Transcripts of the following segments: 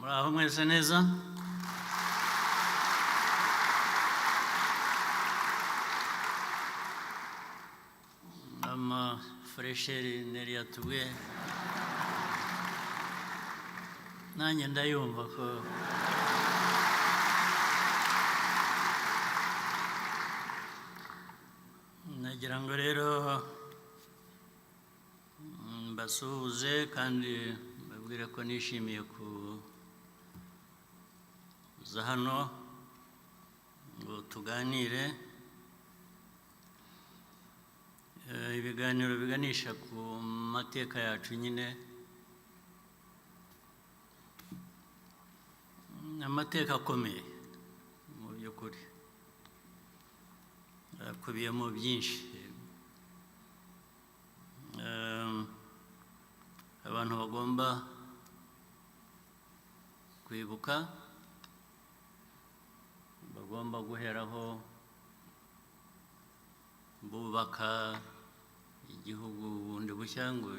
Muraho mwese neza? Ama fraîcheur Nelly yatubwiye nanjye ndayumva ko nagira ngo rero mbasuhuze kandi mbabwire ko nishimiye kuza hano ngo tuganire. Ibiganiro biganisha ku mateka yacu nyine, ni amateka akomeye mu by'ukuri, akubiyemo byinshi abantu bagomba kwibuka, bagomba guheraho bubaka igihugu bundi bushya ngo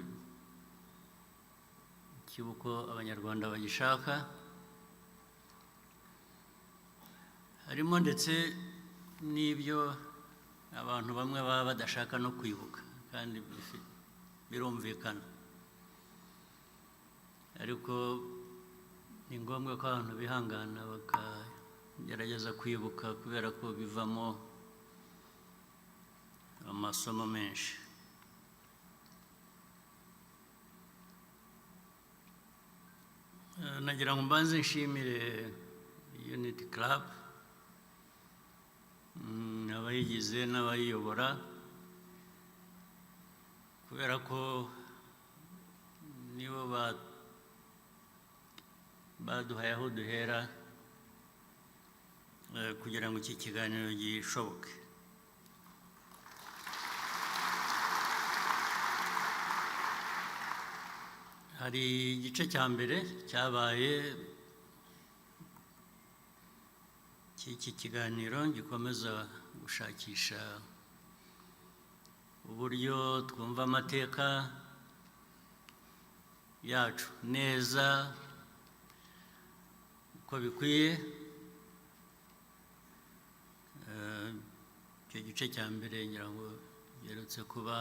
kibe uko Abanyarwanda bagishaka. Harimo ndetse n'ibyo abantu bamwe baba badashaka no kwibuka, kandi birumvikana, ariko ni ngombwa ko abantu bihangana bakagerageza kwibuka, kubera ko bivamo amasomo menshi. Nagira ngo mbanze nshimire Unity Club, abayigize n'abayiyobora, kubera ko nibo baduhaye aho duhera kugira ngo iki kiganiro gishoboke. Hari igice cya mbere cyabaye cy'iki kiganiro gikomeza gushakisha uburyo twumva amateka yacu neza uko bikwiye. Icyo gice cya mbere ngira ngo giherutse kuba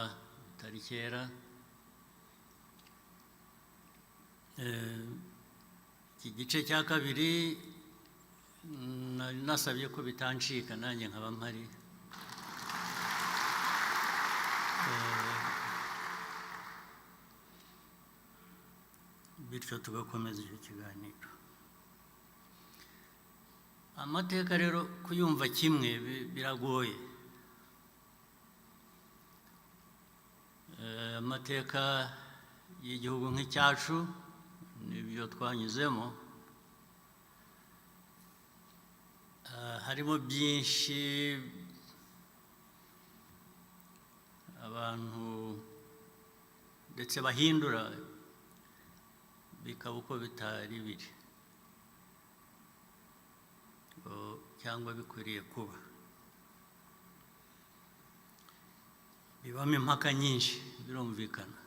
bitari kera. Iki gice cya kabiri nari nasabye ko bitancika nanjye nkaba mpari. Bityo tugakomeza icyo kiganiro. Amateka rero kuyumva kimwe biragoye. Amateka y'igihugu nk'icyacu n'ibyo twanyuzemo, harimo byinshi abantu ndetse bahindura bikaba uko bitari biri cyangwa bikwiriye kuba. Bibamo impaka nyinshi, birumvikana,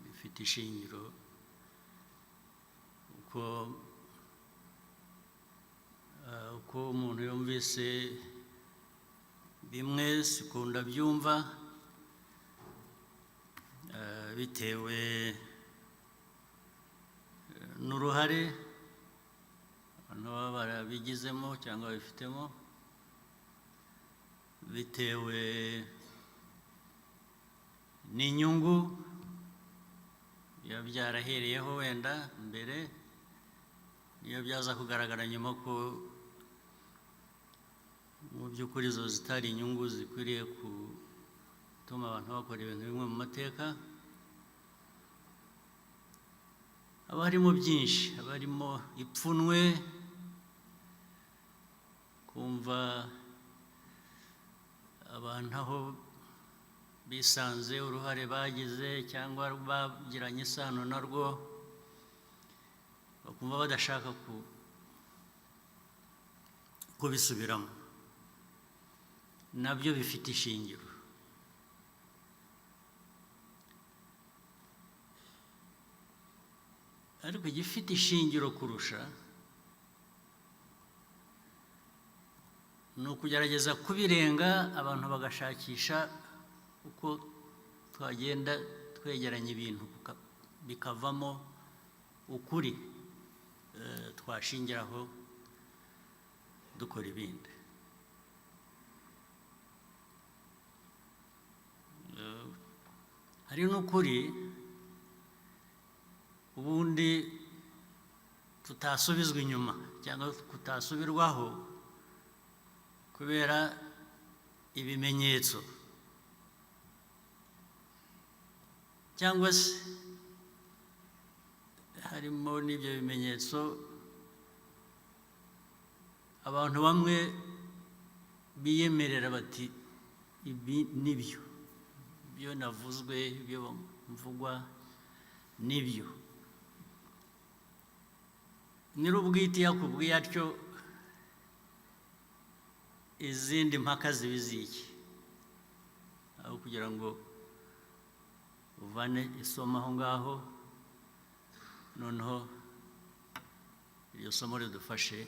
bifite ishingiro uko umuntu yumvise bimwe sikunda byumva, bitewe n'uruhare abantu baba barabigizemo cyangwa babifitemo, bitewe n'inyungu biba byarahereyeho wenda mbere, niyo byaza kugaragara nyuma ko mu by'ukuri izo zitari inyungu zikwiriye gutuma abantu bakora ibintu bimwe mu mateka. Haba harimo byinshi, haba harimo ipfunwe, kumva abantu aho bisanze, uruhare bagize cyangwa bagiranye isano narwo, bakumva badashaka kubisubiramo. Nabyo bifite ishingiro. Ariko igifite ishingiro kurusha ni ukugerageza kubirenga, abantu bagashakisha uko twagenda twegeranya ibintu bikavamo ukuri twashingiraho dukora ibindi. Hari n'ukuri ubundi tutasubizwa inyuma cyangwa kutasubirwaho kubera ibimenyetso, cyangwa se harimo n'ibyo bimenyetso abantu bamwe biyemerera bati: "Ibi nibyo, ibyo navuzwe, ibyo mvugwa nibyo." Nyir'ubwite iyo akubwiye atyo, izindi mpaka ziba iziki? Aho kugira ngo uvane isomo aho ngaho, noneho iryo somo ridufashe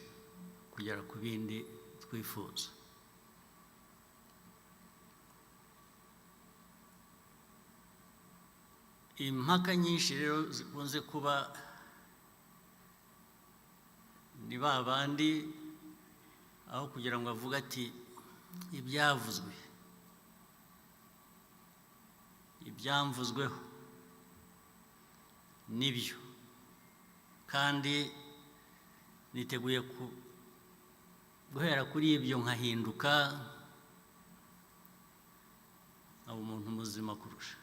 kugera ku bindi twifuza. Impaka nyinshi rero zikunze kuba ni ba bandi, aho kugira ngo avuge ati: "Ibyavuzwe, ibyamvuzweho nibyo, kandi niteguye guhera kuri ibyo nkahinduka, nkaba umuntu muzima kurusha."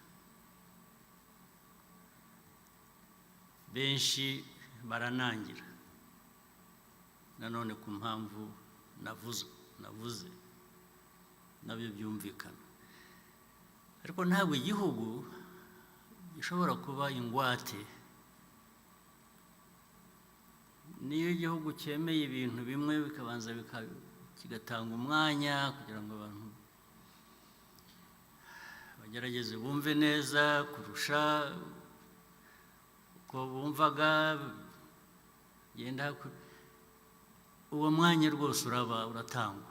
Benshi baranangira nanone ku mpamvu navuze, nabyo byumvikana. Ariko ntabwo igihugu gishobora kuba ingwate. Niyo igihugu cyemeye ibintu bimwe, bikabanza kigatanga umwanya kugira ngo abantu bagerageze bumve neza kurusha uko bumvaga, genda uwo mwanya rwose uraba uratangwa,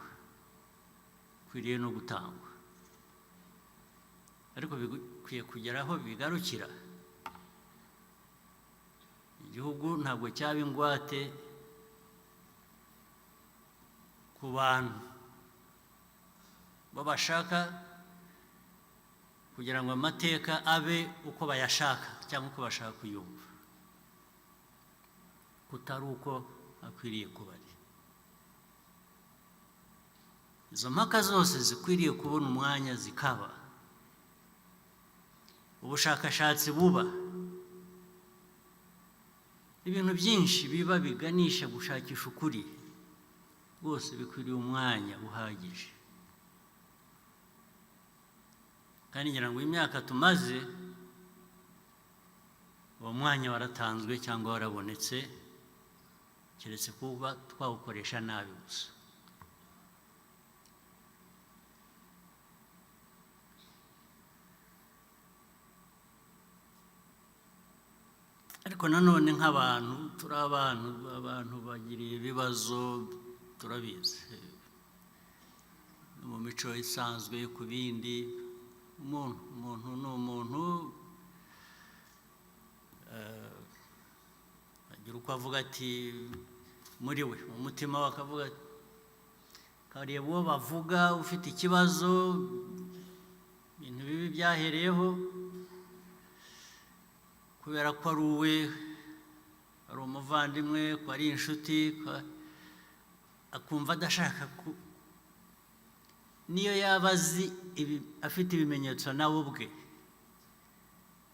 ukwiriye no gutangwa, ariko bikwiye kugera aho bigarukira. Igihugu ntabwo cyaba ingwate ku bantu bo bashaka kugira ngo amateka abe uko bayashaka cyangwa uko bashaka kuyumva, kutari uko akwiriye kuba ari. Izo mpaka zose zikwiriye kubona umwanya, zikaba ubushakashatsi, buba ibintu byinshi biba biganisha gushakisha ukuri, rwose bikwiriye umwanya uhagije. Kandi ngira ngo imyaka tumaze, uwo mwanya waratanzwe cyangwa warabonetse, keretse kuba twawukoresha nabi gusa. Ariko nanone nk'abantu, turi abantu, abantu bagiriye ibibazo, turabizi mu mico isanzwe. Ku bindi, umuntu ni umuntu, agira uko avuga ati muri we, mu mutima we akavuga, akareba uwo bavuga ufite ikibazo, ibintu bibi byahereyeho, kubera ko ari uwe, ari umuvandimwe, ko ari inshuti, akumva adashaka ku niyo yaba azi ibi, afite ibimenyetso nawe ubwe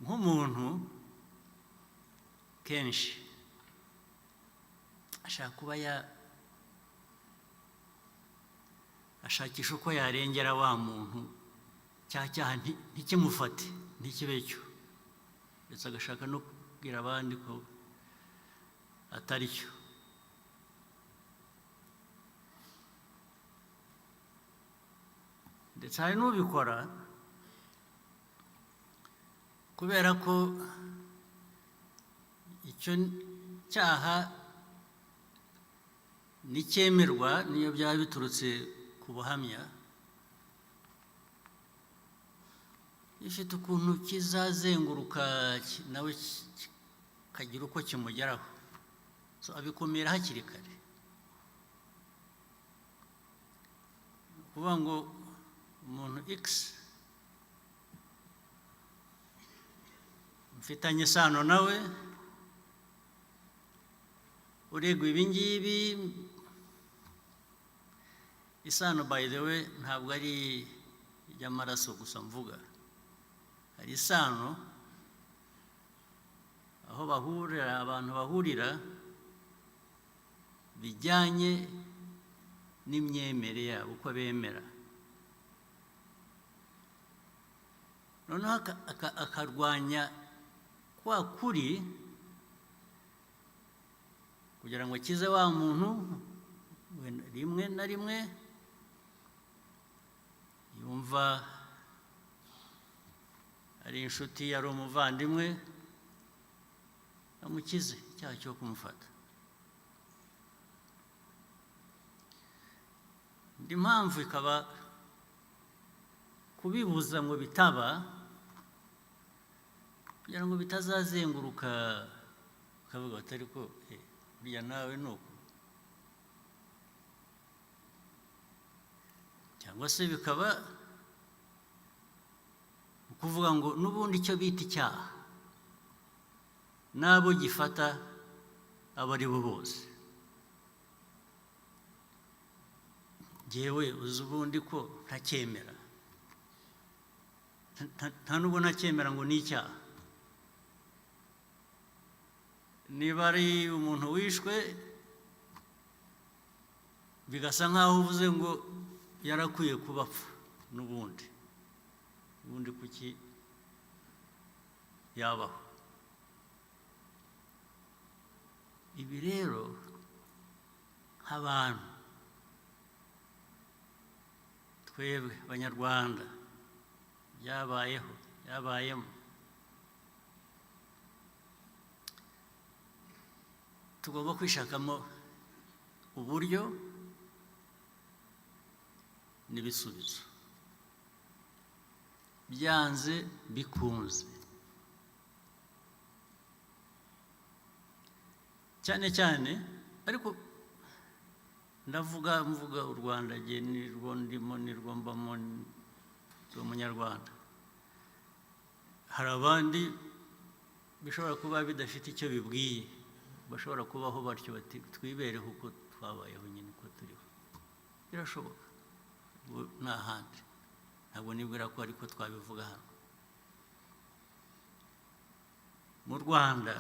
nk'umuntu, kenshi ashaka kuba ya ashakisha uko yarengera wa muntu, cya cyaha ntikimufate, ntikibe cyo, ndetse agashaka no kubwira abandi ko atari cyo. Ndetse hari n'ubikora kubera ko Icyo cyaha nicyemerwa, niyo byaba biturutse ku buhamya, gifite ukuntu kizazenguruka nawe kikagira uko kimugeraho. So, abikumira hakiri kare. Ni ukuvuga ngo umuntu X mfitanye isano nawe uregwa ibi ngibi. Isano, by the way, ntabwo ari iy'amaraso gusa mvuga. Hari isano aho bahurira, abantu bahurira bijyanye n'imyemerere yabo, uko bemera. Noneho akarwanya kwa kuri kugira ngo akize wa muntu. Wenda rimwe na rimwe yumva ari inshuti, ari umuvandimwe, amukize icyaha cyo kumufata. Indi mpamvu ikaba kubibuza ngo bitaba, kugira ngo bitazazenguruka, ukavuga bati ariko burya nawe ni uko, cyangwa se bikaba ukuvuga ngo n'ubundi icyo bita icyaha n'abo gifata abo ari bo bose. Njyewe uzi ubundi ko ntacyemera, nta nubwo ntacyemera ngo ni icyaha. Niba ari umuntu wishwe bigasa nk'aho uvuze ngo yarakwiye kuba apfa n'ubundi, ubundi kuki yabaho? Ibi rero nk'abantu twebwe Abanyarwanda byabayeho, byabayemo, tugomba kwishakamo uburyo n'ibisubizo byanze bikunze, cyane cyane. Ariko ndavuga mvuga u Rwanda, jye nirwo ndimo, nirwo mbamo, ndi Umunyarwanda. Hari abandi bishobora kuba bidafite icyo bibwiye, bashobora kubaho batyo, bati twibereho uko twabayeho nyine, uko turiho. Birashoboka. Ubu ni ahandi, ntabwo nibwira ko ariko twabivuga hano mu Rwanda.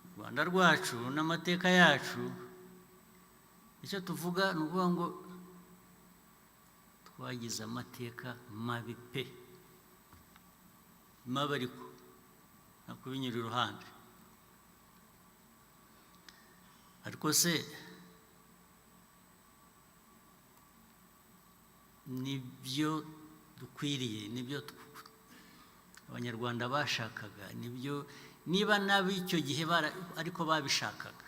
U Rwanda rwacu n'amateka yacu, icyo tuvuga ni ukuvuga ngo twagize amateka mabi pe, mabi, ariko nta kubinyura iruhande. Ariko se nibyo dukwiriye? Nibyo Abanyarwanda bashakaga? Nibyo niba n'ab'icyo gihe ariko babishakaga?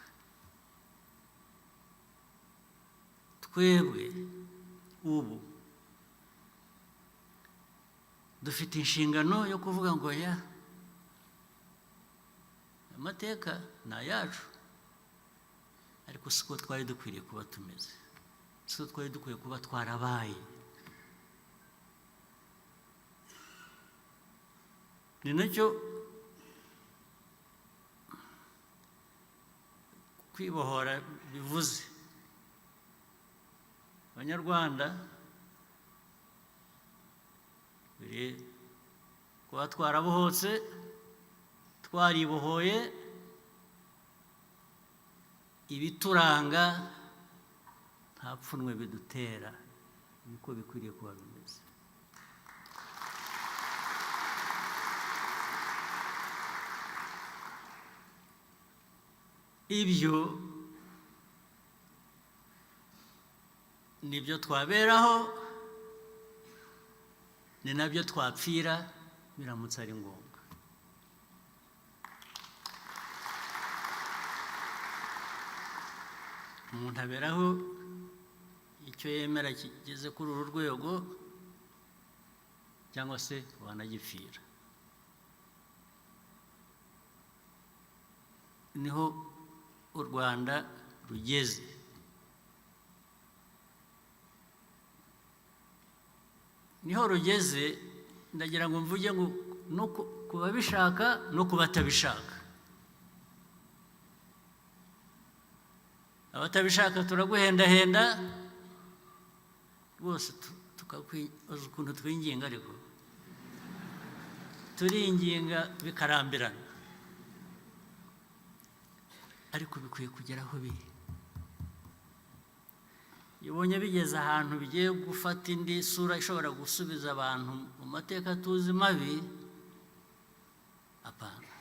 Twebwe ubu dufite inshingano yo kuvuga ngo ya amateka ni ayacu, ariko siko twari dukwiriye kuba tumeze, siko twari dukwiye kuba twarabaye. Ni nacyo kwibohora bivuze. Abanyarwanda biri kuba twarabohotse, twaribohoye, ibituranga nta pfunwe bidutera, niko bikwiriye kuba bimeze. Ibyo nibyo twaberaho, ni nabyo twapfira biramutse ari ngombwa. Umuntu aberaho icyo yemera kigeze kuri uru rwego, cyangwa se wanagipfira. Niho u Rwanda rugeze. Niho rugeze. Ndagira ngo mvuge ngo no ku babishaka no ku batabishaka. Abatabishaka turaguhendahenda rwose, tukakwibaza ukuntu twinginga, ariko turinginga bikarambirana, ariko bikwiye kugera aho biri. Iyo ubonye bigeze ahantu bigiye gufata indi sura ishobora gusubiza abantu mu mateka tuzi mabi, apana,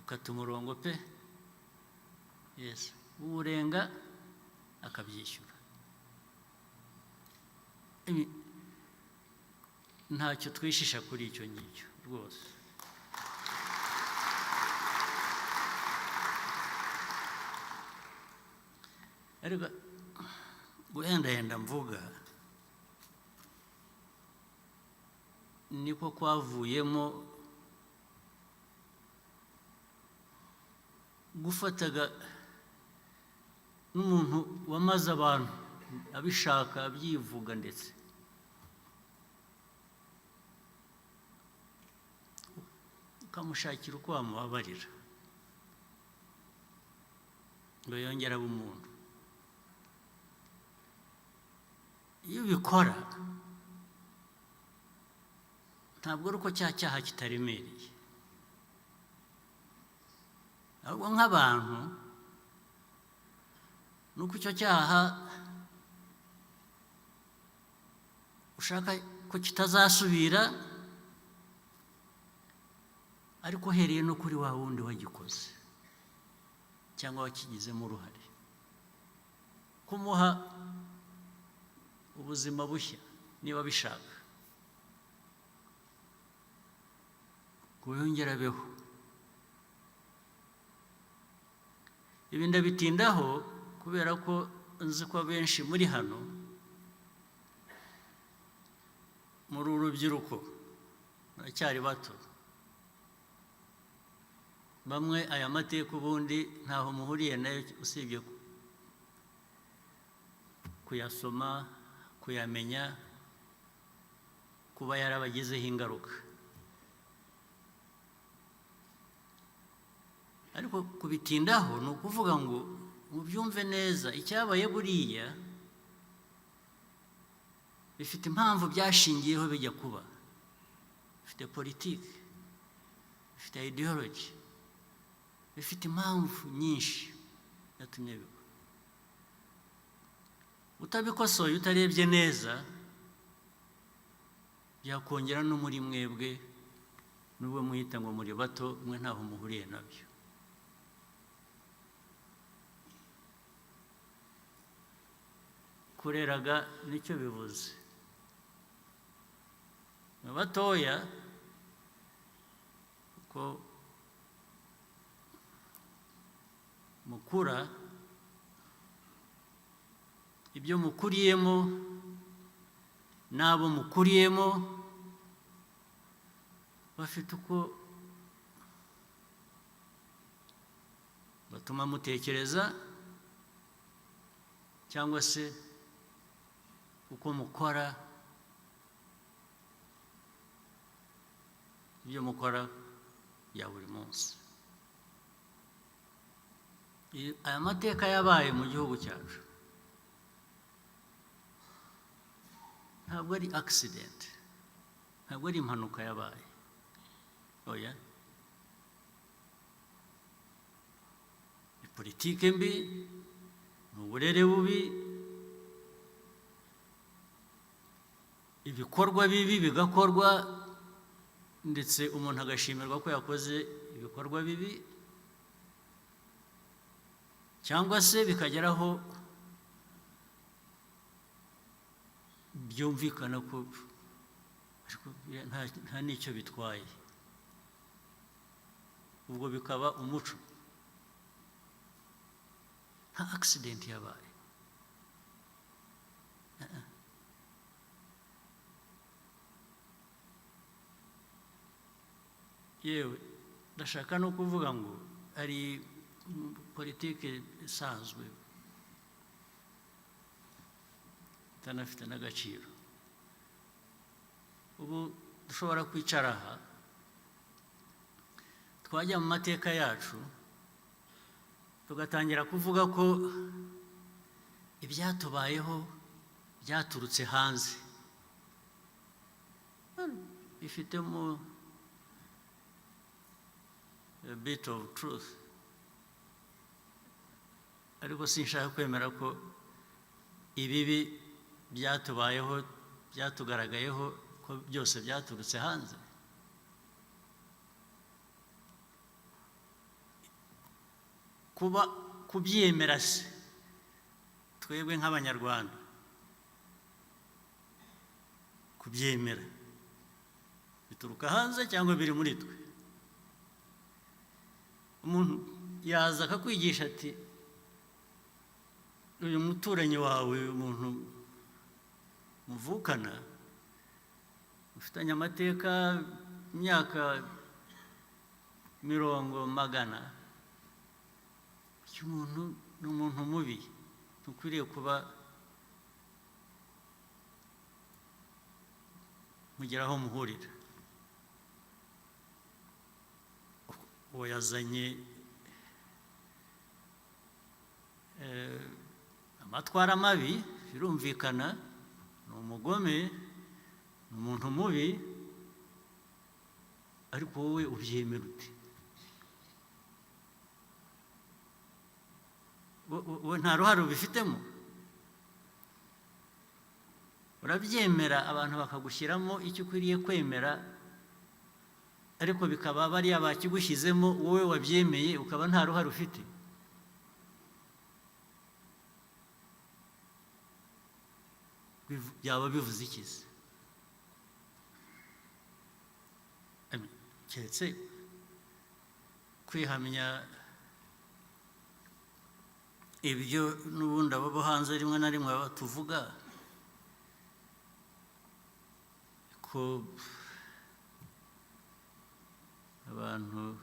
ukata umurongo pe. Yes, uwurenga akabyishyura. Ntacyo twishisha kuri icyo ngicyo rwose. Ariko guhendahenda mvuga niko kwavuyemo gufataga n'umuntu wamaze abantu abishaka, abyivuga, ndetse ukamushakira uko wamubabarira ngo yongere abe umuntu. Iyo ubikora, ntabwo ari uko cya cyaha kitaremereye, ahubwo nk'abantu ni uko icyo cyaha ushaka ko kitazasubira, ariko uhereye no kuri wa wundi wagikoze cyangwa wakigizemo uruhare, kumuha ubuzima bushya niba abishaka, ngo yongere abeho. Ibi ndabitindaho kubera ko nzi ko abenshi muri hano muri urubyiruko, baracyari bato. Bamwe aya mateka ubundi ntaho muhuriye nayo, usibye kuyasoma, kuyamenya, kuba yarabagizeho ingaruka. Ariko kubitindaho ni ukuvuga ngo mubyumve neza: icyabaye buriya bifite impamvu byashingiyeho bijya kuba, bifite politiki, bifite ideology, bifite impamvu nyinshi yatumye biba. Utabikosoye, utarebye neza, byakongera no muri mwebwe, nubwo mwita ngo muri bato, mwe ntaho muhuriye nabyo. Kureraga nicyo bivuze. Mu batoya, uko mukura, ibyo mukuriyemo n'abo mukuriyemo bafite uko batuma mutekereza, cyangwa se uko mukora ibyo mukora bya buri munsi. Aya mateka yabaye mu gihugu cyacu ntabwo ari accident, ntabwo ari impanuka yabaye, oya. Ni politike mbi, ni uburere bubi, ibikorwa bibi bigakorwa, ndetse umuntu agashimirwa ko yakoze ibikorwa bibi, cyangwa se bikageraho byumvikana ko ariko nta n'icyo bitwaye, ubwo bikaba umuco. Nta accident yabaye. Yewe, ndashaka no kuvuga ngo ari politiki isanzwe itanafite n'agaciro. Ubu dushobora kwicara aha, twajya mu mateka yacu, tugatangira kuvuga ko ibyatubayeho byaturutse hanze, bifitemo a bit of truth, ariko sinshaka kwemera ko ibibi byatubayeho, byatugaragayeho, ko byose byaturutse hanze. Kuba kubyemera se, twebwe nk'Abanyarwanda kubyemera bituruka hanze cyangwa biri muri twe? Umuntu yaza akakwigisha ati: "Uyu muturanyi wawe, uyu muntu muvukana, ufitanye amateka, imyaka mirongo magana, uyu muntu ni umuntu mubi, ntukwiriye kuba mugira aho muhurira." Uwo yazanye amatwara mabi, birumvikana, ni umugome, ni umuntu mubi, ariko wowe ubyemera ute? Wowe nta ruhare ubifitemo? Urabyemera, abantu bakagushyiramo icyo ukwiriye kwemera, ariko bikaba bariya bakigushyizemo, wowe wabyemeye ukaba nta ruhare ufite. Byaba bivuze iki se? I mean, keretse kwihamya ibyo n'ubundi abo bo hanze rimwe na rimwe tuvuga ko abantu,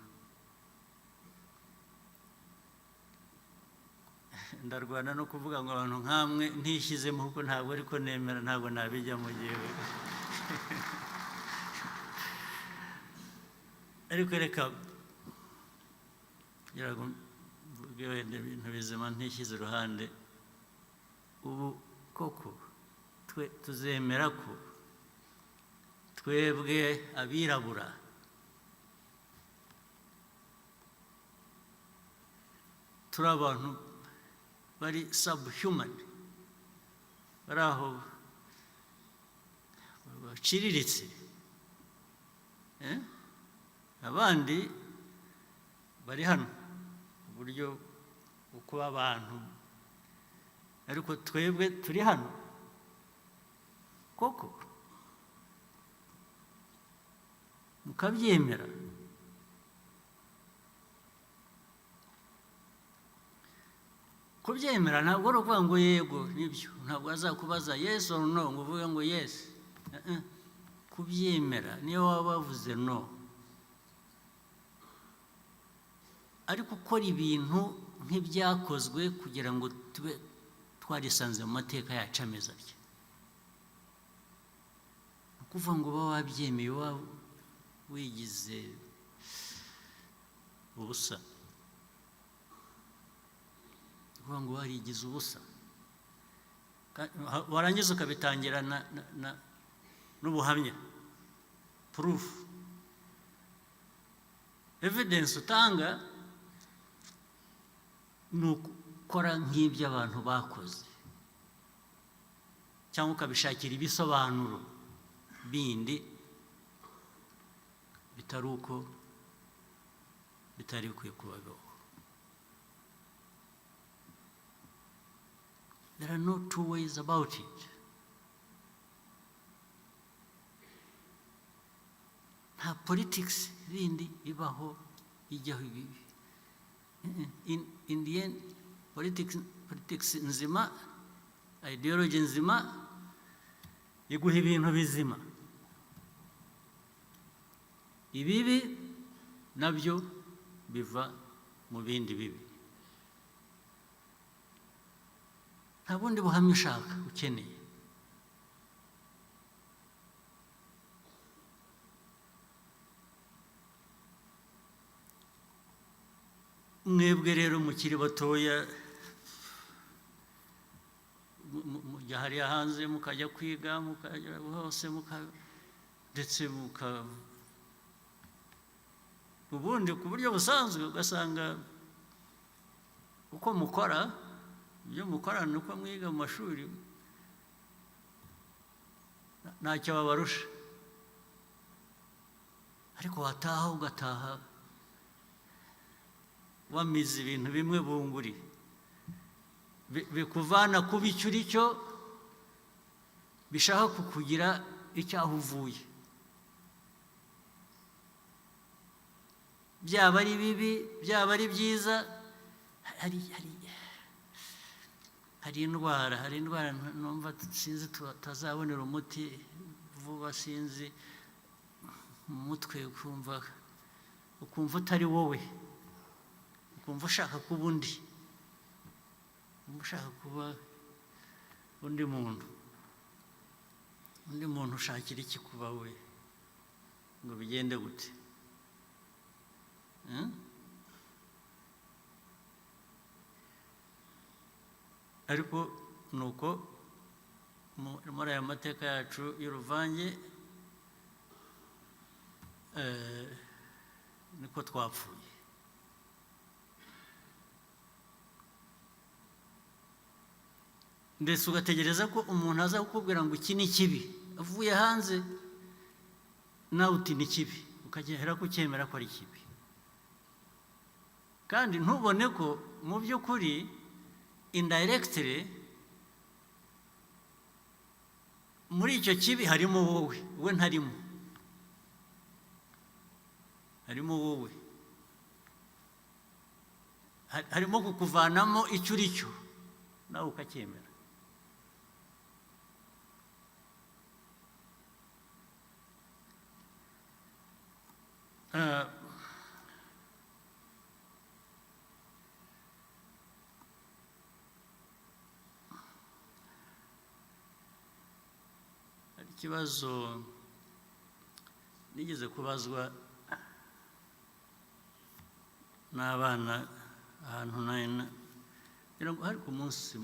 ndarwana no kuvuga ngo abantu nkamwe ntishyizemo, kuko ntabwo ariko nemera, ntabwo nabijyamo jyewe. Ariko reka kugira ngo mvuge wenda ibintu bizima ntishyize iruhande. Ubu koko twe tuzemera ko twebwe abirabura turi abantu bari subhuman, bari aho baciriritse, eh? Abandi bari hano uburyo bwo kuba abantu, ariko twebwe turi hano koko mukabyemera? Kubyemera ntabwo ari ukuvuga ngo yego nibyo. Ntabwo azakubaza yes or no ngo uvuge ngo yes. Kubyemera, niyo waba wavuze no, ariko ukora ibintu nk'ibyakozwe kugira ngo tube twarisanze mu mateka yacu ameze atya, ni ukuvuga ngo uba wabyemeye, uba wigize ubusa, ni ukuvuga ngo warigize ubusa. Warangiza ukabitangira n'ubuhamya, proof, evidence utanga ni ukora nk'ibyo abantu bakoze, cyangwa ukabishakira ibisobanuro bindi bitari uko bitari bikwiye kubaho. There are no two ways about it. Nta politics bindi ibaho ijyaho ibi. In the end, Politics nzima, ideology nzima iguha ibintu bizima. Ibibi nabyo biva mu bindi bibi. Nta bundi buhamya ushaka, ukeneye. Mwebwe rero mukiri batoya, mujya hariya hanze, mukajya kwiga, mukajya hose, ndetse ubundi ku buryo busanzwe ugasanga uko mukora, ibyo mukora, ni uko mwiga mu mashuri, ntacyo babarusha. Ariko wataha, ugataha wamize ibintu bimwe bunguri bikuvana kuba icyo uri cyo, bishaka kukugira icyaho uvuye, byaba ari bibi, byaba ari byiza. Hari indwara numva sinzi tutazabonera umuti vuba, sinzi, mu mutwe ukumva utari wowe, ukumva ushaka kuba undi, ukumva ushaka kuba undi muntu. Undi muntu ushakira iki kuba we, ngo bigende gute? Hmm? Ariko ni uko muri aya mateka yacu y'uruvange, niko twapfuye. Ndetse ugategereza ko umuntu aza kukubwira ngo iki ni kibi, avuye hanze, nawe uti ni kibi, ukagera kucyemera ko ari kibi, kandi ntubone ko mu by'ukuri indirectly muri icyo kibi harimo wowe. We ntarimo, harimo wowe. Harimo kukuvanamo icyo uri cyo, nawe ukacyemera. Hari ikibazo nigeze kubazwa n'abana ahantu, ngira ngo hari ku munsi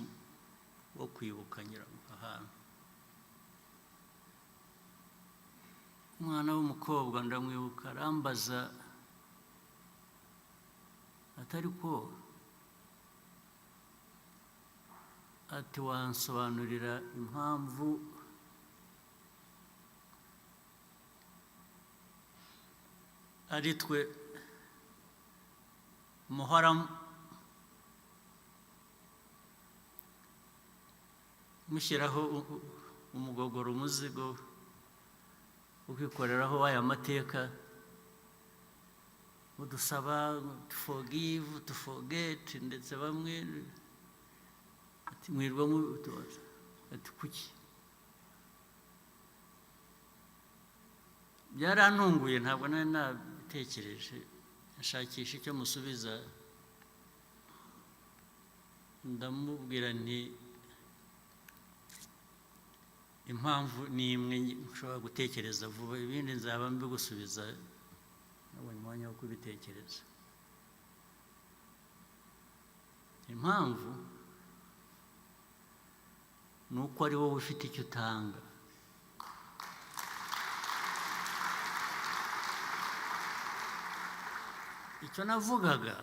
wo kwibuka, ngira ngo ahantu. Umwana w'umukobwa, ndamwibuka, arambaza atari ko, ati: "Wansobanurira impamvu ari twe muhora mushyiraho umugogoro, umuzigo ukikoreraho w'aya mateka, mudusaba to forgive, to forget, ndetse bamwe ati mwirwa mutubaza, ati kuki?" Byarantunguye, ntabwo nari nabitekereje. Nshakisha icyo musubiza, ndamubwira nti: "Impamvu ni imwe nshobora gutekereza vuba, ibindi nzaba mbigusubiza nabonye umwanya wo kubitekereza. Impamvu ni uko ari wowe ufite icyo utanga." Icyo navugaga,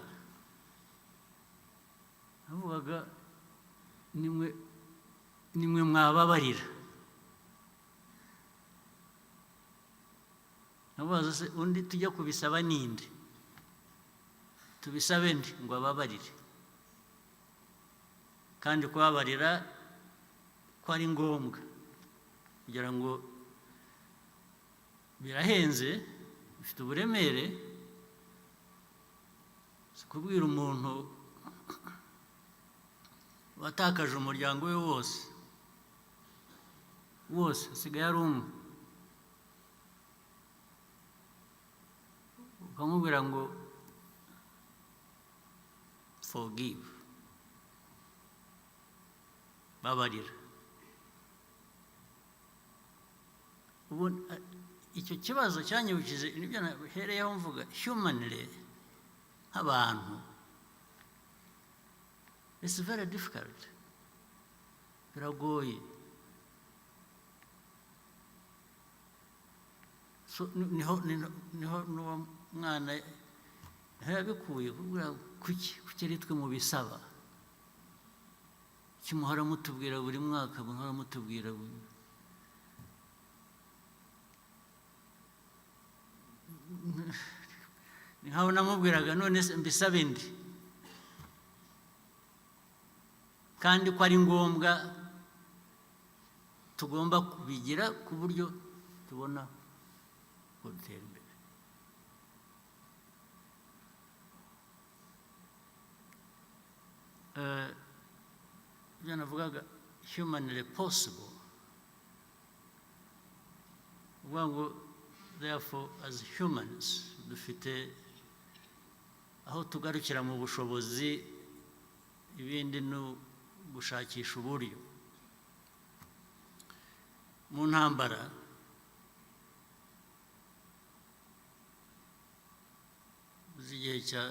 nimwe mwababarira. Nabaza se undi tujya kubisaba ninde? Tubisabe ndi ngo ababarire? Kandi kubabarira ko ari ngombwa, kugira ngo birahenze, bifite uburemere. Si kubwira umuntu Watakaje umuryango we wose wose, asigaye ari umwe, ukamubwira ngo "Forgive", babarira. Ubu icyo kibazo cyanyibukije nibyo nahereyeho mvuga humanly, nk'abantu it's very difficult, biragoye. So, niho n'uwo mwana niho yabikuye kuvuga: Kuki ari twe mubisaba? Kuki muhora mutubwira buri mwaka, muhora mutubwira Ni nkaho namubwiraga: "None se mbisabe ndi, kandi ko ari ngombwa, tugomba kubigira ku buryo tubona ko dutera imbere?" Ibyo navugaga, humanly possible, uvuga ngo therefore as humans dufite aho tugarukira mu bushobozi, ibindi ni gushakisha uburyo. Mu ntambara z'igihe cya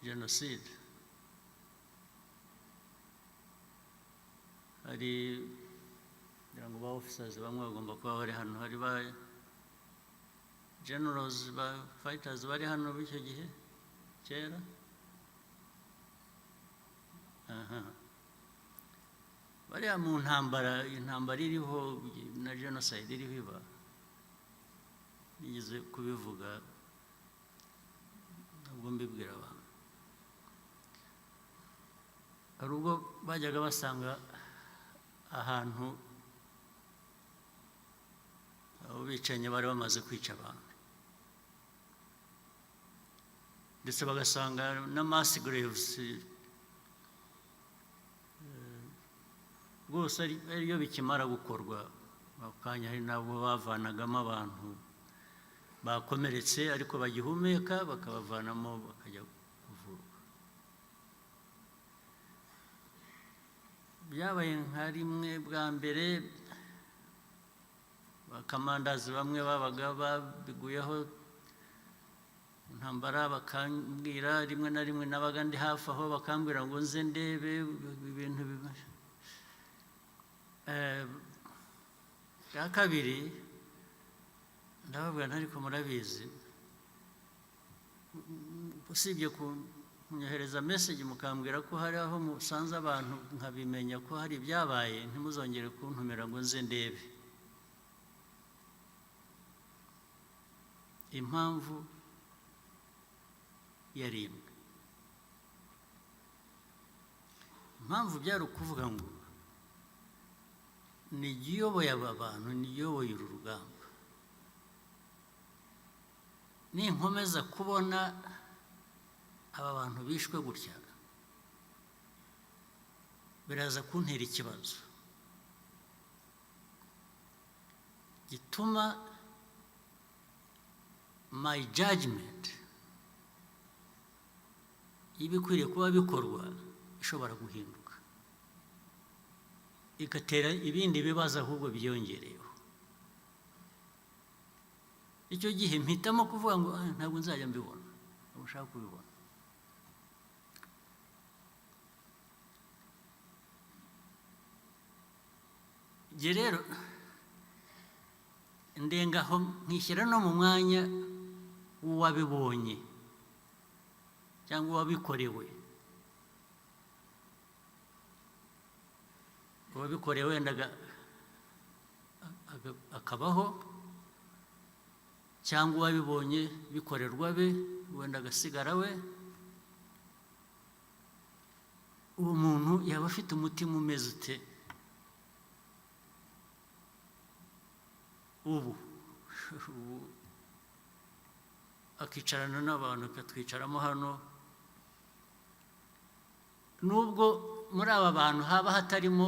jenoside, hari, ngira ngo ba officers bamwe bagomba kuba bari hano, hari ba generals, ba fighters bari hano b'icyo gihe kera. Aha bariya mu ntambara, intambara iriho na jenoside iriho iba, nigeze kubivuga ntabwo mbibwira abantu, hari ubwo bajyaga basanga ahantu abo bicanyi bari bamaze kwica abantu, ndetse bagasanga na mass graves rwose ariyo bikimara gukorwa ako kanya. Hari n'abo bavanagamo abantu bakomeretse ariko bagihumeka, bakabavanamo bakajya kuvurwa. Byabaye nka rimwe bwa mbere, ba commanders bamwe babaga babiguyeho intambara bakambwira, rimwe na rimwe nabaga ndi hafi aho, bakambwira ngo nze ndebe ibintu bwa kabiri ndababwira nti: "Ariko murabizi, usibye kunyohereza message mukambwira ko hari aho musanze abantu, nkabimenya ko hari ibyabaye, ntimuzongere kuntumira ngo nze ndebe." Impamvu yari imwe, impamvu byari ukuvuga ngo ni uyoboye aba bantu, ni uyoboye uru rugamba, ninkomeza kubona aba bantu bishwe gutya, biraza kuntera ikibazo gituma my judgment y'ibikwiriye kuba bikorwa ishobora guhinduka, igatera ibindi bibazo ahubwo byiyongereyeho." Icyo gihe mpitamo kuvuga ngo: "Ah, ntabwo nzajya mbibona, ntabwo nshaka kubibona." Njye rero ndengaho nkishyira no mu mwanya w'uwabibonye cyangwa uwabikorewe. Uwabikorewe wenda akabaho, cyangwa uwabibonye bikorerwa be, wenda agasigara we. Uwo muntu yaba afite umutima umeze ute? Ubu akicarana n'abantu, akatwicaramo hano. Nubwo muri aba bantu haba hatarimo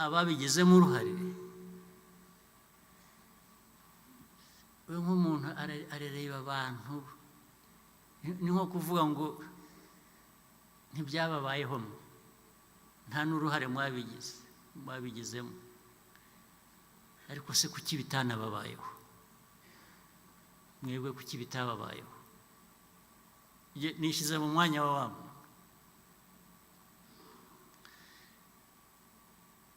ababigizemo uruhare, we nk'umuntu arareba abantu, ni nko kuvuga ngo ntibyababayeho mwe, nta n'uruhare mwabigizemo. Ariko se kuki bitanababayeho mwebwe? Kuki bitababayeho? Nishyize mu mwanya wa wa muntu.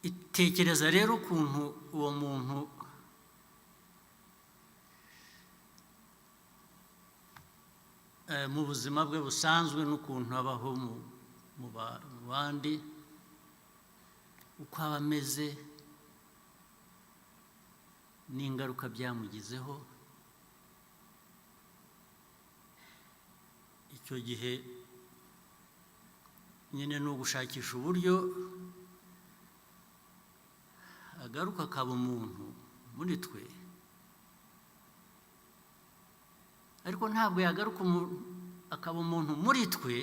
Itekereza rero ukuntu uwo muntu mu buzima bwe busanzwe n'ukuntu abaho mu bandi, uko aba ameze n'ingaruka byamugizeho. Icyo gihe nyine ni ugushakisha uburyo agaruka akaba umuntu muri twe, ariko ntabwo yagaruka akaba umuntu muri twe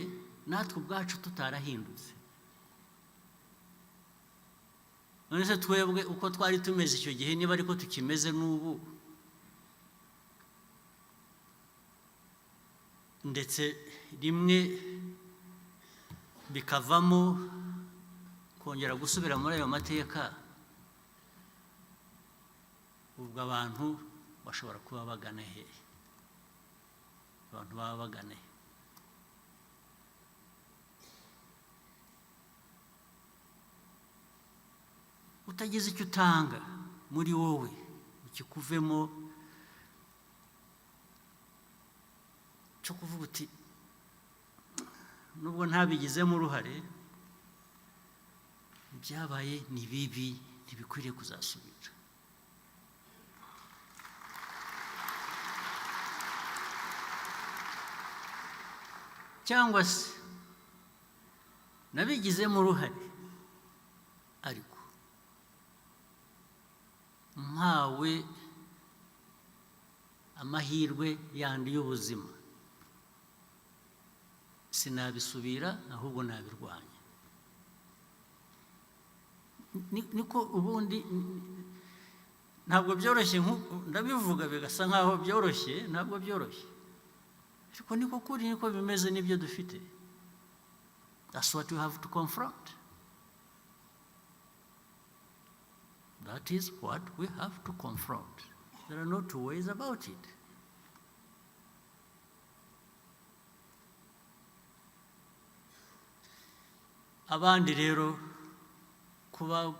natwe ubwacu tutarahindutse. None se twebwe uko twari tumeze icyo gihe, niba ariko tukimeze n'ubu, ndetse rimwe bikavamo kongera gusubira muri ayo mateka, ubwo abantu bashobora kuba bagana hehe? Abantu baba bagana he? Utagize icyo utanga muri wowe kikuvemo cyo kuvuga uti: "Nubwo ntabigizemo uruhare, ibyabaye ni bibi, ntibikwiriye kuzasubira." Cyangwa se nabigizemo uruhare, ariko mpawe amahirwe yandi y'ubuzima sinabisubira, ahubwo nabirwanya. Niko ubundi ntabwo byoroshye. Ndabivuga bigasa nkaho byoroshye, ntabwo byoroshye, ariko niko kuri, niko bimeze, nibyo dufite. That's what we have to confront. That is what we have to confront. There are no two ways about it. Abandi rero kuba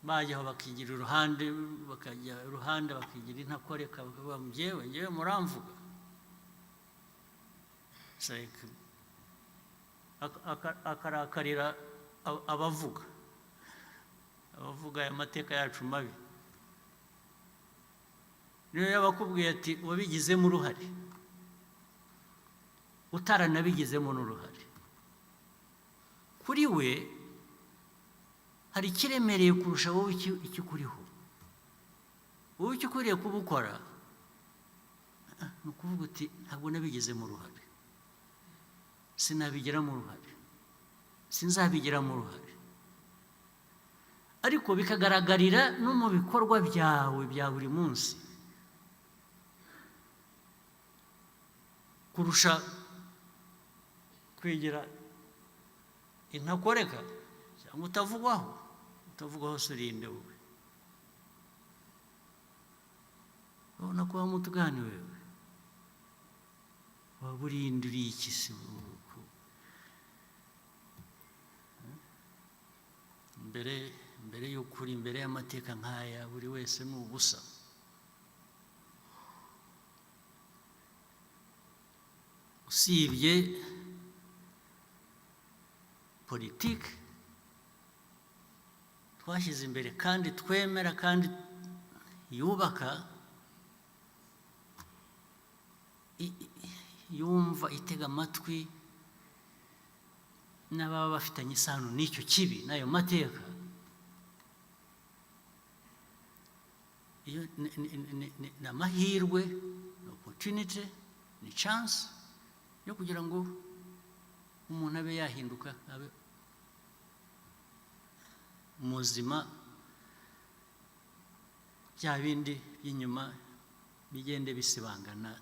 bajyaho bakigira uruhande, bakajya iruhande, bakigira intakoreka, bakavuga ngo: "Njyewe, njyewe muramvuga." It's like akarakarira abavuga aya mateka yacu mabi. Niyo yaba akubwiye ati wabigizemo uruhare, utaranabigizemo n'uruhare, kuri we hari ikiremereye kurusha wowe ikikuriho. Wowe icyo ukwiriye kuba ukora ni ukuvuga uti: "Ntabwo nabigizemo uruhare, sinabigiramo uruhare, sinzabigiramo uruhare," ariko bikagaragarira no mu bikorwa byawe bya buri munsi, kurusha kwigira intakoreka cyangwa utavugwaho. Utavugwaho se urinde wowe? Urabona ko wamutugani wewe waba urinde, uri iki se? Mbere y'ukuri, imbere y'amateka nk'aya, buri wese ni ubusa. Usibye politiki twashyize imbere kandi twemera kandi yubaka, yumva, itega amatwi n'ababa bafitanye isano n'icyo kibi n'ayo mateka, iyo ni amahirwe, ni opportunity. Ni chance yo kugira ngo umuntu abe yahinduka, abe muzima, bya bindi by'inyuma bigende bisibangana.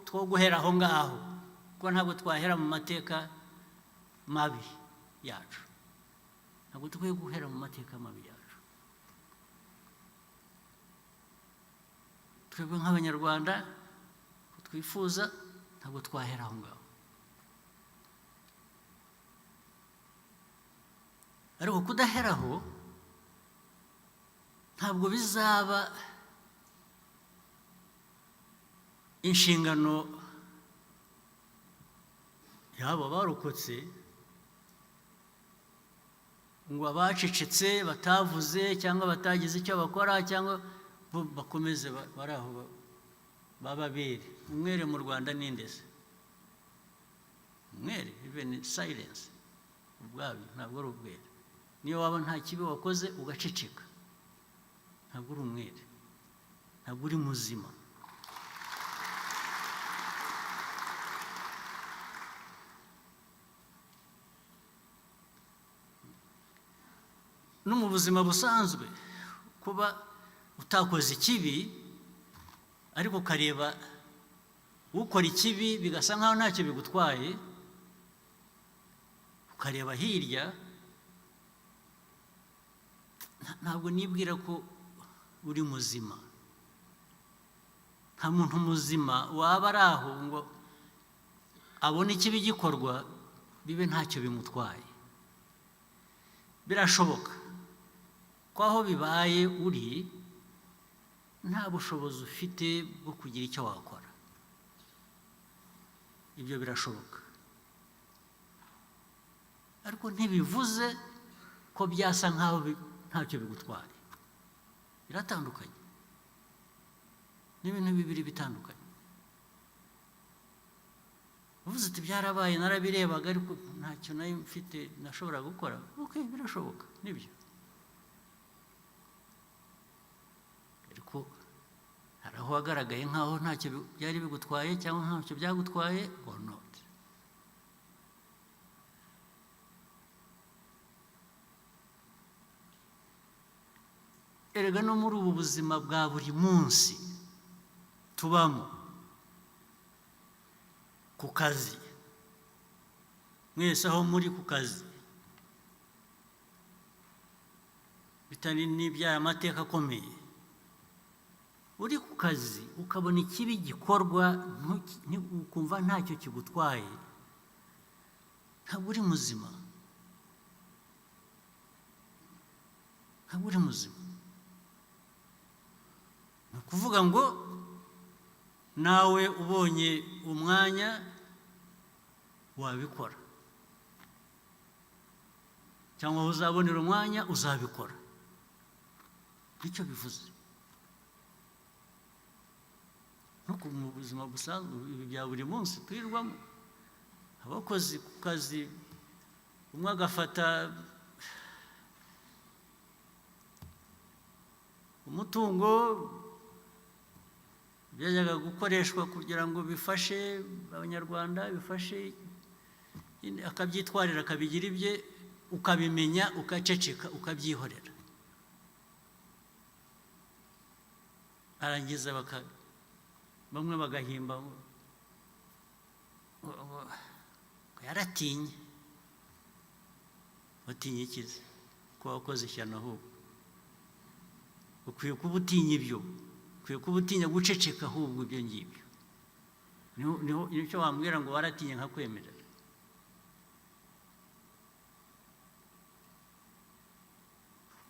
Two guhera aho ngaho, kuko ntabwo twahera mu mateka mabi yacu. Ntabwo dukwiye guhera mu mateka mabi yacu. Twebwe nk'Abanyarwanda twifuza, ntabwo twahera aho ngaho. Ariko kudaheraho ntabwo bizaba inshingano y'abo barokotse, ngo abacecetse, batavuze cyangwa batagize icyo bakora, cyangwa bo bakomeze bari aho bababere umwere. Mu Rwanda ni se umwere? Even silence ubwabyo ntabwo ari ubwere. Niyo waba nta kibi wakoze ugaceceka, ntabwo uri umwere, ntabwo uri muzima. No mu buzima busanzwe, kuba utakoze ikibi ariko ukareba ukora ikibi bigasa nkaho ntacyo bigutwaye, ukareba hirya, ntabwo nibwira ko uri muzima. Nta muntu muzima waba ari aho ngo abone ikibi gikorwa bibe ntacyo bimutwaye. Birashoboka ko aho bibaye uri nta bushobozi ufite bwo kugira icyo wakora. Ibyo birashoboka, ariko ntibivuze ko byasa nkaho ntacyo bigutwaye. Biratandukanye, ni ibintu bibiri bitandukanye. Uvuze uti: "Byarabaye, narabirebaga, ariko ntacyo nari mfite nashobora gukora." Okay, birashoboka, nibyo, ariko hari aho wagaragaye nkaho ntacyo byari bigutwaye cyangwa ntacyo byagutwaye or not. Erega no muri ubu buzima bwa buri munsi tubamo, ku kazi, mwese aho muri ku kazi, bitari n'iby'aya mateka akomeye, uri ku kazi ukabona ikibi gikorwa, ukumva ntacyo kigutwaye, ntabwo uri muzima, ntabwo uri muzima. Ni ukuvuga ngo nawe ubonye umwanya wabikora, cyangwa aho uzabonera umwanya uzabikora. Nicyo bivuze. No mu buzima busanzwe, ibi bya buri munsi twirirwamo, abakozi ku kazi, umwe agafata umutungo byajyaga gukoreshwa kugira ngo bifashe Abanyarwanda, bifashe, akabyitwarira, akabigira ibye, ukabimenya ukaceceka, ukabyihorera, arangiza baka bamwe bagahimba ngo yaratinye. Watinye ikize ko wakoze ishyano? Ahubwo ukwiye kuba utinya ibyo, ukwiye kuba utinya guceceka. Ahubwo ibyo ngibyo niho nicyo wambwira ngo waratinye, nkakwemerera.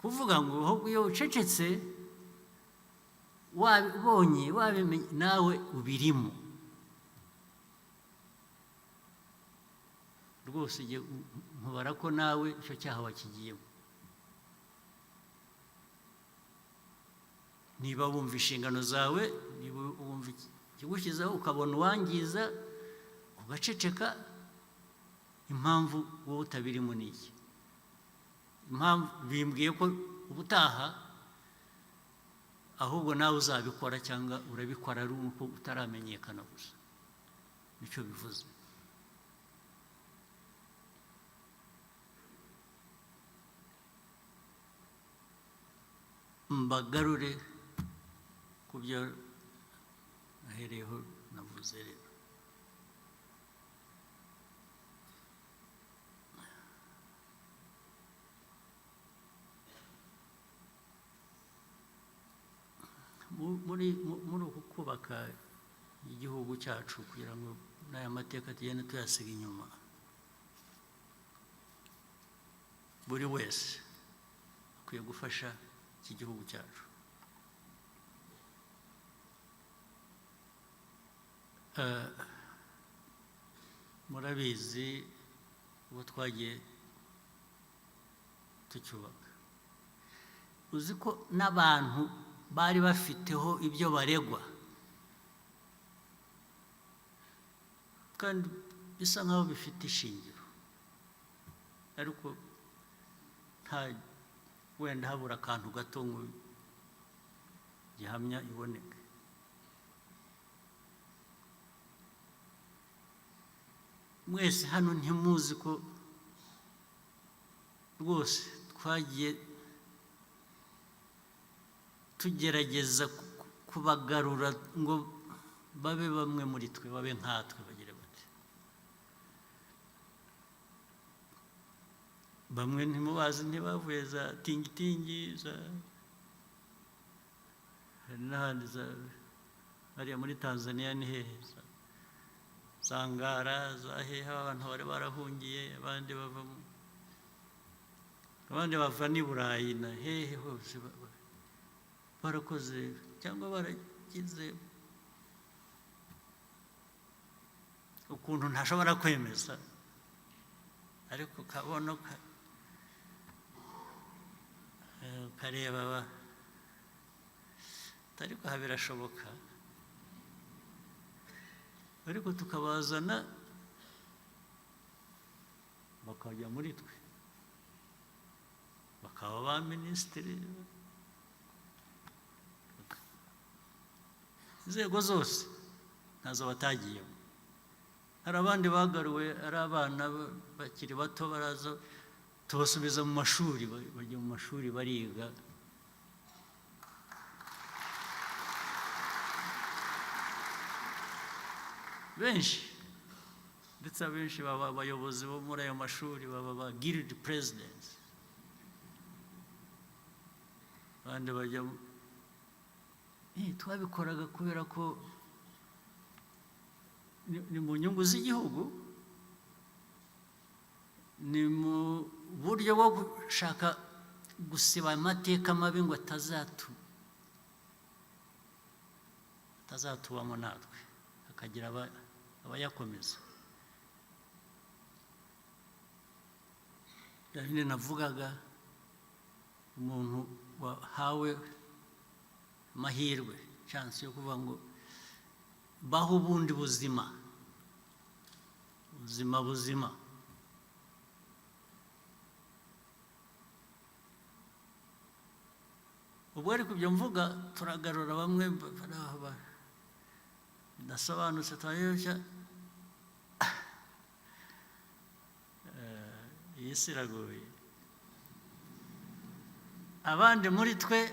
Kuvuga ngo ahubwo iyo ucecetse, wabibonye, wabimenye, nawe ubirimo rwose, nkubara ko nawe icyo cyaha wakigiyemo. Niba wumva inshingano zawe, niba wumva ikigushyizeho, ukabona uwangiza ugaceceka, impamvu wowe utabirimo ni iki? Impamvu bimbwiye ko ubutaha Ahubwo nawe uzabikora cyangwa urabikora ari uko utaramenyekana gusa, nicyo bivuze. Mbagarure ku byo nahereyeho navuze rero. Muri uku kubaka igihugu cyacu, kugira ngo n'aya mateka tugende tuyasiga inyuma, buri wese akwiye gufasha iki gihugu cyacu. Murabizi ubu twagiye tucyubaka. Uzi ko n'abantu bari bafiteho ibyo baregwa, kandi bisa nkaho bifite ishingiro, ariko nta wenda habura akantu gato ngo gihamya iboneke. Mwese hano ntimuzi ko rwose twagiye tugerageza kubagarura ngo babe bamwe muri twe, babe nkatwe, bagire bati bamwe ntimubazi, ntibavuye za Tingitingi, za hari n'ahandi, za hariya muri Tanzania ni hehe, za Ngara, za hehe, abantu bari barahungiye, abandi bava abandi bava n'i Burayi na hehe hose, barakoze cyangwa baragize ukuntu ntashobora kwemeza, ariko kabona ukareba ariko aha birashoboka, ariko tukabazana bakajya muri twe, bakaba ba minisitiri, inzego zose ntazo batagiyemo. Hari abandi bagaruwe ari abana bakiri bato, baraza tubasubiza mu mashuri, bajya mu mashuri bariga. Benshi, ndetse abenshi baba abayobozi bo muri ayo mashuri, baba ba guild presidents, abandi bajya twabikoraga kubera ko ni mu nyungu z'igihugu, ni mu buryo bwo gushaka gusiba amateka mabi ngo atazatubamo natwe, hakagira abayakomeza. Bya navugaga, umuntu wahawe amahirwe, chance yo kuvuga ngo baho ubundi buzima, buzima buzima, ubwo ariko ibyo mvuga turagarura bamwe bidasobanutse, turayoshya. Iyi si iragoye. Abandi muri twe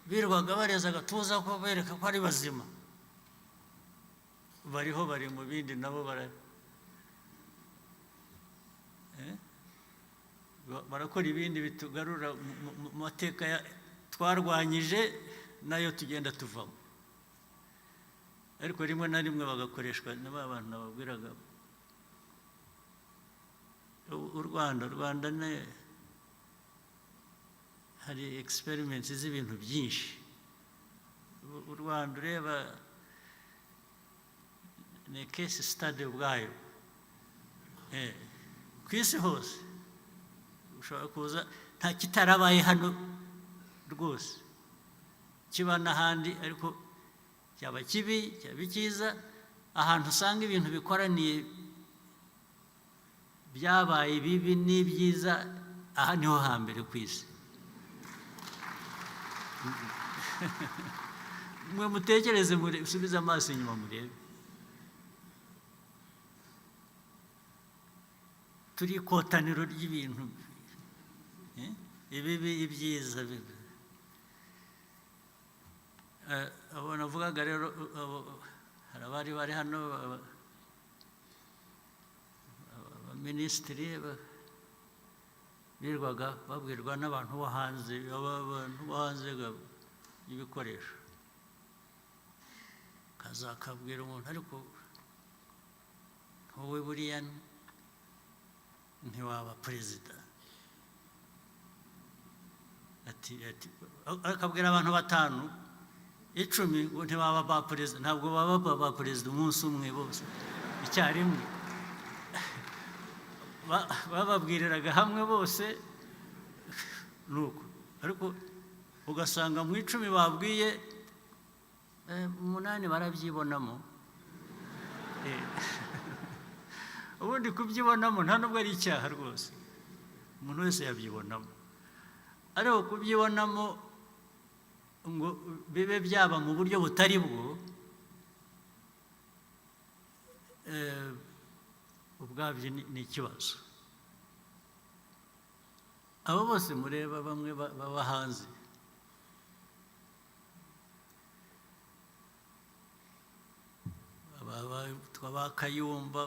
birirwaga bareza agatuza ko bereka ko ari bazima, bariho, bari mu bindi, nabo barakora ibindi bitugarura mu mateka twarwanyije nayo tugenda tuvamo. Ariko rimwe na rimwe bagakoreshwa na ba bantu nababwiraga. U Rwanda ne hari experiments z'ibintu byinshi. U Rwanda ureba ni case study ubwayo. Ku isi hose ushobora kuza nta kitarabaye hano rwose, kiba n'ahandi, ariko cyaba kibi, cyaba icyiza, ahantu usanga ibintu bikoraniye byabaye bibi n'ibyiza, aha niho hambere ku isi. Mwe mutekereze, musubize amaso inyuma murebe. Turi ikotaniro ry'ibintu, ibibi, ibyiza. Abo navugaga rero, hari abari bari hano, abaminisitiri birirwaga babwirwa n'abantu bo hanze, abantu bo hanze y'ibikoresho, kazakabwira umuntu, ariko wowe buriya ntiwaba perezida. Ati akabwira abantu 5, 10 ngo ntibaba ba perezida. Ntabwo baba ba perezida umunsi umwe bose icyarimwe. Bababwiriraga hamwe bose nuko, ariko ugasanga mu 10 babwiye, 8 barabyibonamo. Ubundi kubyibonamo nta nubwo ari icyaha rwose, umuntu wese yabyibonamo, ariko kubyibonamo ngo bibe byaba mu buryo butari bwo, ubwabyo ni ikibazo. Abo bose mureba bamwe baba hanze, ba Kayumba,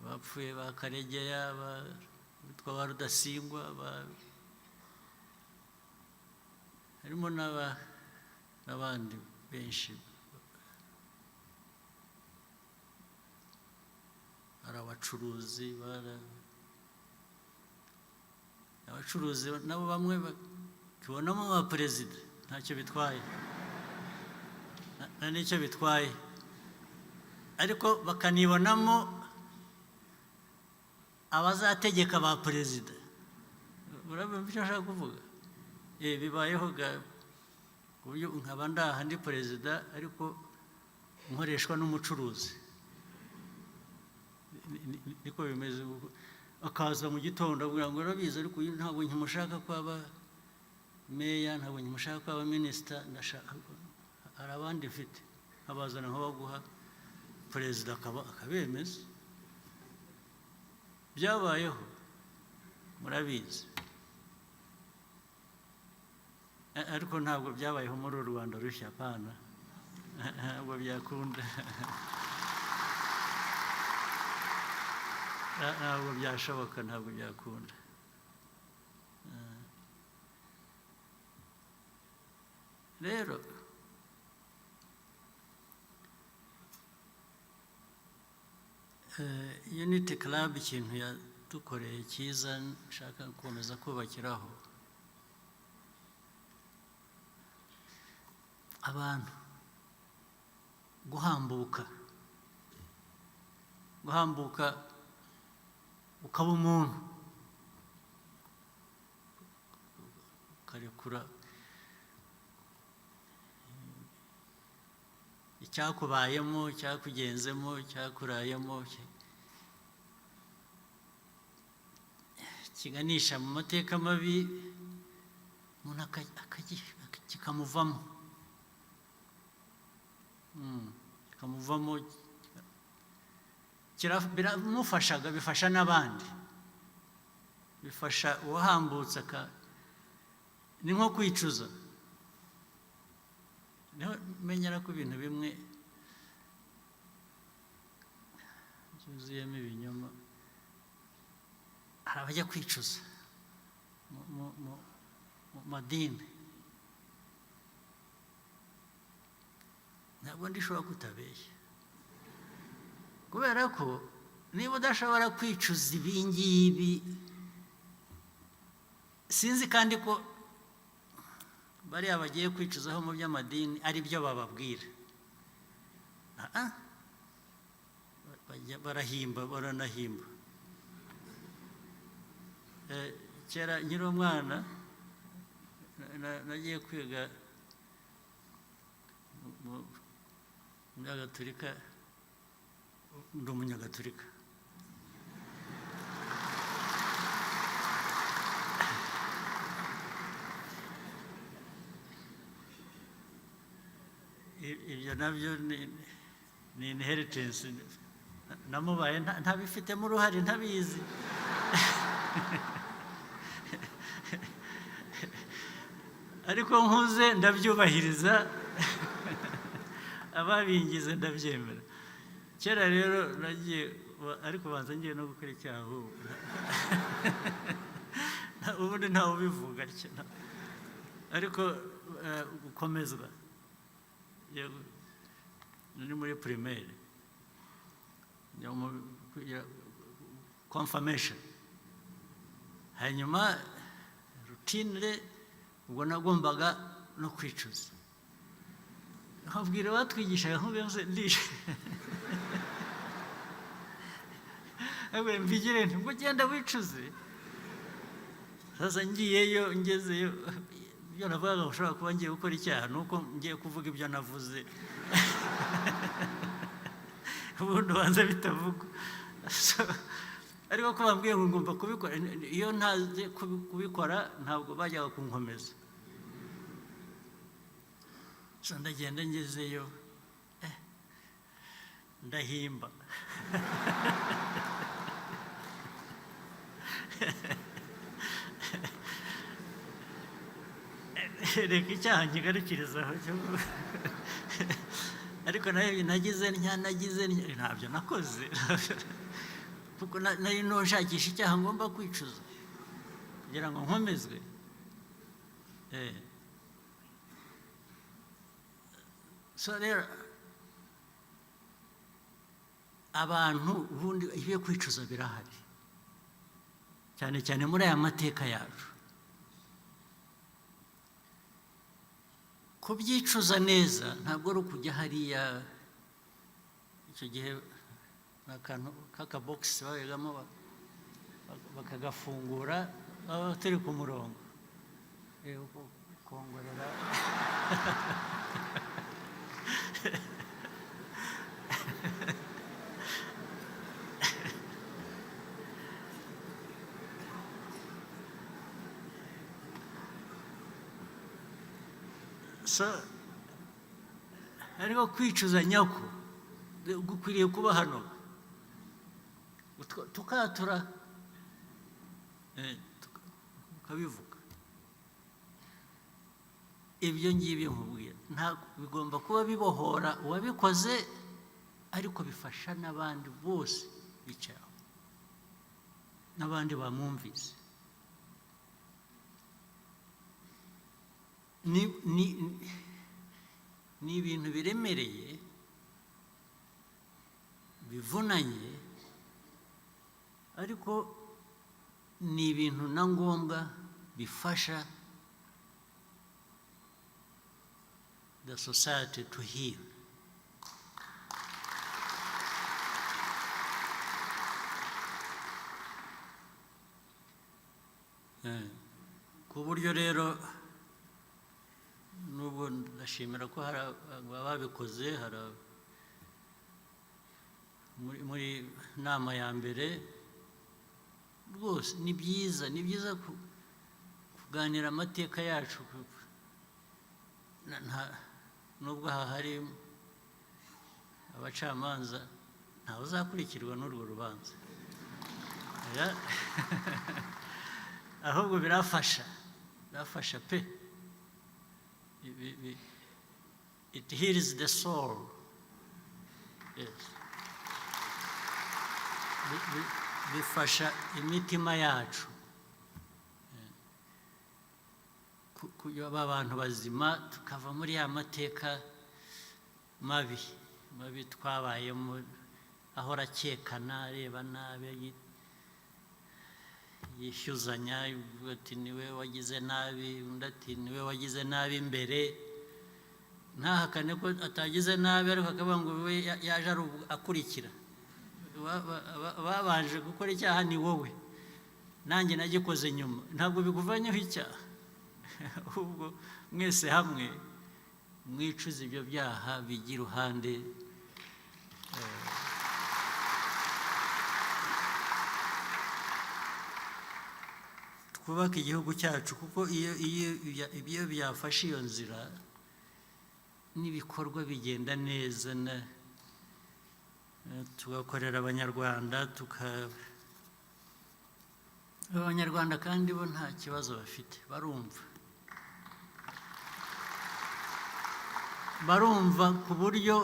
bapfuye, ba Karegeya, bitwa ba Rudasingwa, harimo n'abandi benshi, hari abacuruzi, abacuruzi nabo bamwe bakibonamo ba perezida. Ntacyo bitwaye, nta n'icyo bitwaye, ariko bakanibonamo abazategeka ba perezida. Urabona icyo nshaka kuvuga? Bibayeho ku buryo nkaba ndaha ndi perezida ariko nkoreshwa n'umucuruzi. Niko bimeze. Akaza mu gitondo avuga ngo urabizi, ariko uyu ntabwo nkimushaka ko aba meya, ntabwo nkimushaka ko aba minisita, ndashaka, hari abandi mfite, nkabazana nkabaguha, perezida akaba akabemeza. Byabayeho, murabizi. Ariko ntabwo byabayeho muri uru Rwanda rushya, apana, ntabwo byakunda, ntabwo byashoboka, ntabwo byakunda. Rero Unity Club, ikintu yadukoreye cyiza nshaka gukomeza kubakiraho abantu, guhambuka ukaba umuntu, ukarekura icyakubayemo, icyakugenzemo, icyakurayemo, kiganisha mu mateka mabi, umuntu kikamuvamo, kikamuvamo, biramufashaga, bifasha n'abandi, bifasha uwahambutse. Ni nko kwicuza. Niho menyera ko ibintu bimwe byuzuyemo ibinyoma. Hari abajya kwicuza mu madini, ntabwo ndishobora kutabeshya, kubera ko niba udashobora kwicuza ibingibi, sinzi kandi ko bariya bagiye kwicuzaho mu by'amadini ari byo bababwira. Barahimba, baranahimba. Kera nkiri umwana nagiye kwiga muri Gatolika, ndi umunyagatolika. Ibyo nabyo ni inheritance namubaye ntabifitemo uruhare, ntabizi, ariko nkuze ndabyubahiriza, ababingize ndabyemera. Kera rero nagiye, ariko banza ngiye no gukora icyaha ahubwo. Ubundi ntawe ubivuga atyo, ariko gukomezwa. Yego, ni muri primaire njya mu confirmation, hanyuma routine, ubwo nagombaga no kwicuza, nkabwira abatwigishaga nk'ubu ndishe mbigire nti ngo ugenda wicuze. Sasa ngiyeyo, ngezeyo, ibyo navugaga ushobora kuba ngiye gukora icyaha, ni uko ngiye kuvuga ibyo navuze ubundi ubanza bitavugwa. So, ariko ko bambwiye ngo ngomba kubikora, iyo ntazi kubikora ntabwo bajyaga kunkomeza. So ndagenda, ngezeyo, ndahimba. Reka icyaha nkigarukiriza aho, ariko nayo nagize ntya, nagize ntya, ntabyo nakoze, kuko nari nshakisha icyaha ngomba kwicuza kugira ngo nkomezwe. So rero abantu ubundi ibyo kwicuza birahari, cyane cyane muri aya mateka yacu. Kubyicuza neza ntabwo ari ukujya hariya. Icyo gihe ni akantu k'akabogisi babigamo, bakagafungura, baba turi ku murongo, kongorera. So ariko kwicuza nyako gukwiriye kuba hano, tukatura, tukabivuga. Ibyo ngibyo nkubwira nta bigomba kuba bibohora uwabikoze, ariko bifasha n'abandi bose bicaye aho n'abandi bamwumvise. Ni ibintu biremereye, bivunanye, ariko ni ibintu na ngombwa bifasha the society to heal. Ku buryo rero nubwo ndashimira ko hari ababikoze, hari muri nama ya mbere, rwose ni byiza, ni byiza kuganira amateka yacu. Nubwo aha hari abacamanza, ntawe uzakurikirwa n'urwo rubanza. Oya. Ahubwo birafasha, birafasha pe. It heals the soul, yes. Bifasha imitima yacu kuba abantu bazima, tukava muri ya mateka mabi mabi twabayemo, ahora akekana, areba nabi, yishyuzanya, avuga ati niwe wagize nabi, undi ati niwe wagize nabi imbere, ntahakane ko atagize nabi, ariko akavuga ngo we yaje ari akurikira. Babanje gukora icyaha ni wowe, nanjye nagikoze nyuma. Ntabwo bikuvanyeho icyaha, ahubwo mwese hamwe mwicuze ibyo byaha bijya iruhande. Twubake igihugu cyacu, kuko iyo byafashe iyo nzira N'ibikorwa bigenda neza, na tugakorera Abanyarwanda, Abanyarwanda kandi bo nta kibazo bafite, barumva, barumva ku buryo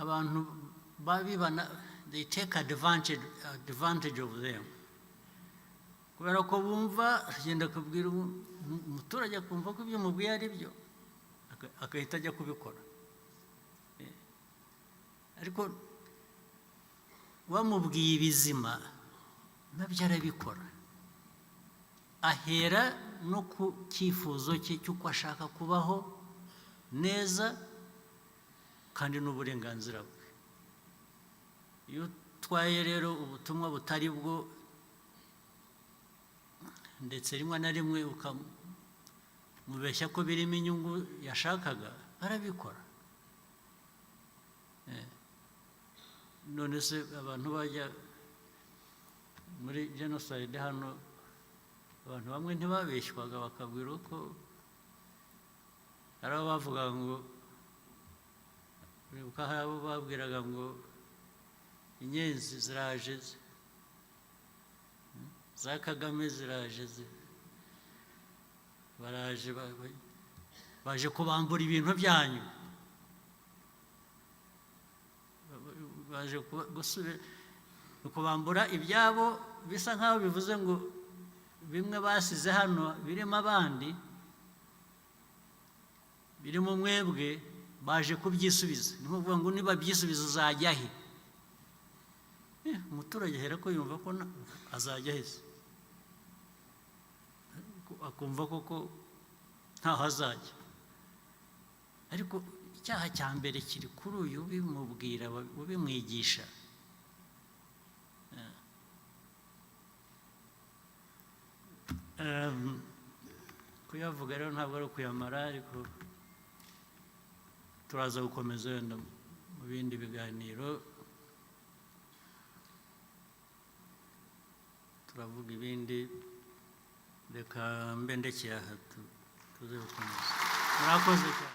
abantu babibana, they take advantage of them, kubera ko bumva. Agenda akabwira umuturage, akumva ko ibyo mubwiye ari byo, agahita ajya kubikora. Ariko wamubwiye ibizima, nabyo arabikora, ahera no ku cyifuzo cye cy'uko ashaka kubaho neza, kandi n'uburenganzira bwe. Iyo utwaye rero ubutumwa butari bwo, ndetse rimwe na rimwe ukamubeshya ko birimo inyungu yashakaga, arabikora. None se abantu bajya muri jenoside hano, abantu bamwe ntibabeshywaga, bakabwira ko hari abo bavuga ngo, uribuka, hari abo babwiraga ngo inyenzi ziraje za Kagame ziraje, baraje, baje kubambura ibintu byanyu, baje gusubira kubambura ibyabo. Bisa nkaho bivuze ngo bimwe basize hano birimo abandi, birimo mwebwe, baje kubyisubiza. Ni ukuvuga ngo nibabyisubiza uzajya he? Umuturage ahera ko yumva ko azajya he se? Akumva koko ntaho azajya. Ariko icyaha cya mbere kiri kuri uyu ubimubwira, ubimwigisha. Kuyavuga rero ntabwo ari ukuyamara, ariko turaza gukomeza wenda mu bindi biganiro, turavuga ibindi. Reka mbe ndekeye aha, tuze gukomeza. Murakoze cyane.